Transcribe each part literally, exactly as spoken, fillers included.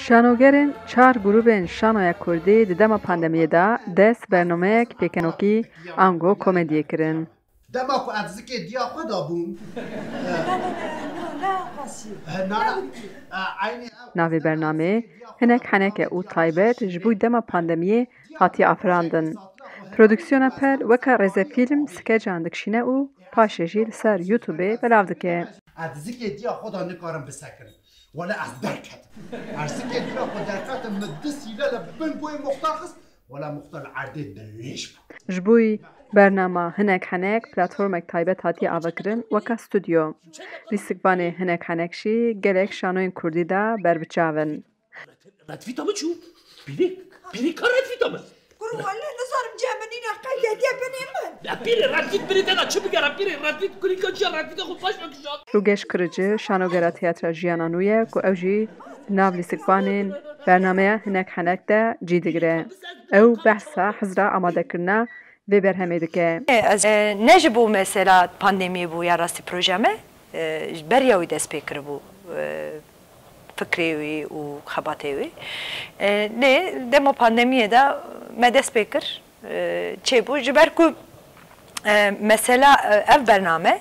Şanogerên çar grûbên şanoya kurdî di dema pandemiyê de dest bernameyek pêkenokî ango komediyê kirin. Dema ku ez zikê diya xwe de bûm. Navê bernameyê Hinek Heneke û taybet ji bo dema pandemiyê hatiye afirandin. Produksiyona per weke rêzefîlm skecan dikişîne û paşê jî li ser YouTubeê belav dike. Ez zikê diya xwe de nikarim bisekirim. Wele ez derketim. Ez zikê diya xwe derketim, min du sîle li bin goyê Muxtar xist. Wele Muxtar li erdê dirêj bû. Ji bo bernama Hinek Henek platformek taybet hatiye avakirin weke stûdyo. Lîstikvanê Hinek Henek jî gelek şanoyên kurdî de berbiçav in. Redfîta min çû? Pîrê, pîrê ka redfîta min? Kuro wele nizanim cem min nîne qeydediye binê min. Ya pîrê redfît binê te da çi bigera pîrê redfît kulîka çiya redfîta xwe paş vekişat. Rûgeş Kirici, şanogera tiyatra Jiyana Nû ye ku ew jî di nav lîstikvanên bernameya Hinek Henek de cî digire. Ew behsa hizra amadekirina vê berhemê dike. Ez, e, ne ji bo mesela pandemiyê bû ya rastî proje me, e, ji beriya wî dest pê kiribû, e, fikrê wî û xebatê wî. E, lê dema pandemiyê de me dest pê kir, e, çêbû. Ji ber ku, e, mesela, e, ev bername,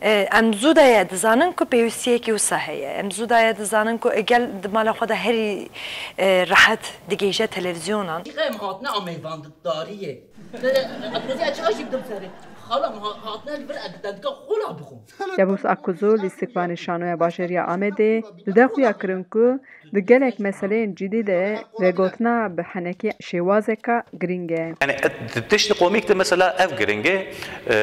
e, em zû daye dizanin ku pêwîstiyekî wisa heye. Em zû daye dizanin ku gel di mala xwe de herî, e, rehet digihîje televîzyonan. Em hatine a meyvandariyê. Te, e, Abdulazîz, ez çawa jî bidim serê? Xala, em ha-, hatine li vir, ez dendika xwe la bixwim. Yavuz Akkuzu, lîstikvanê şanoya bajêr ya Amedê, dide xuya kirin ku di gelek meseleyên cidî de vegotina bi henekî şêwazeka girîng e. Yani, e, di tiştê komîk de mesela ev girîng e, e,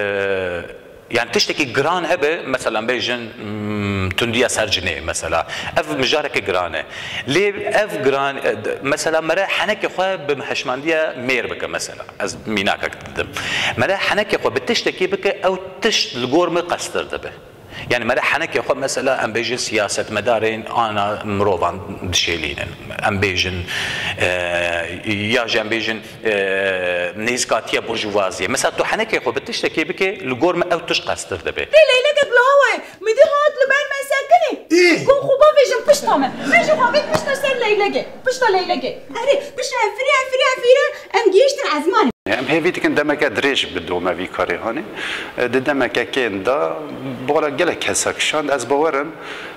yani tiştekî giran hebe, mesela bêjin, mm, tundiya ser cinê mesela. Ev mijareke giran e. Lê ev giran, e, d-, mesela mere henekê xwe bi hişmandiya mêr bike mesela. Ez mînakek didim. Mere henekê xwe bi tiştekî bike, ew tişt li gor min qestir dibe. Yani mere henekê xwe mesela em bêjin siyasetmedarên ana mirovan dişêlînin. Em bêjin, e, ya jî em bêjin, e, nêzîkatiya burjuvaziyê. Mesela tu henekê xwe bi tiştekê bike, li gor min ew tişt qestir dibe. Tê leylekek li hawayê, midî hat li ber me sekinî. Ê! Got xwe bavêjin pişta me. Min jî xwe vêt pişta ser leylekê. Pişta leylekê. Erê, pişta em firê, em firê, em firê, em gihîştin ezmanê. Em hêvî dikin demeke dirêj bi dome vî karê hanê. Di demeke kên de bi wala gelek kesa kişand. Ez bawer im,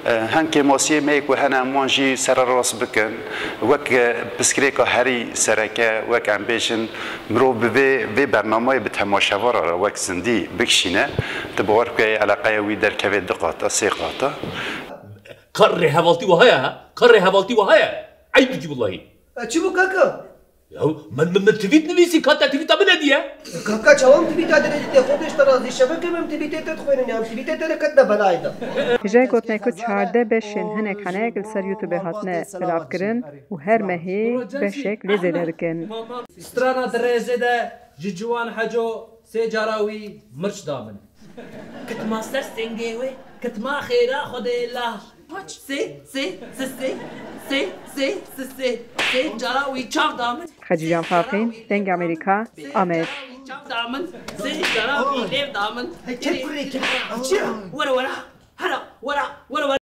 heng kêmasiyê me yê ku hene em wan jî sererast bikin. Wek pirsgirêka herî sereke, wek em bêjin, mirov bi vê, vê bernameyê bi temaşevara re wek zindî bikişîne, tu bawer bike eleqeya wî derkeve du qata, sê qata. Ka rêhevaltî wiha ye, ha? Ka rêhevaltî wiha ye. Eyb dikî wellahî. E, çi bû kaka? Ya, min, min, min tweet nivîsî, ka te tweeta min nediye? Kaka, çawa min tweeta te nedîtiye? Xwedê ji te razî, şevekê min tweetê te dixwînin ya, tweetê te de ketine belayê de. Hêjayî gotinê ku çardeh beşên Hinek Henek li ser YouTubeê hatine belavkirin û her mehê beşek lê zêde dikin. Strana di rêzê de ji Ciwan Heco sê cara wî mirç da min. Kitma ser singê wê, kitma xêra Xwedê la. Sê, sê, sê, sê, sê, sê, sê, sê, sê cara wî çav da min. Xecîcan Faqî, Dengê Amerîka, Amed. Çav da min, sê cara wî lêv da min. Hey, çek kurê, çek. Çi? Were, were, hera, were, were, were.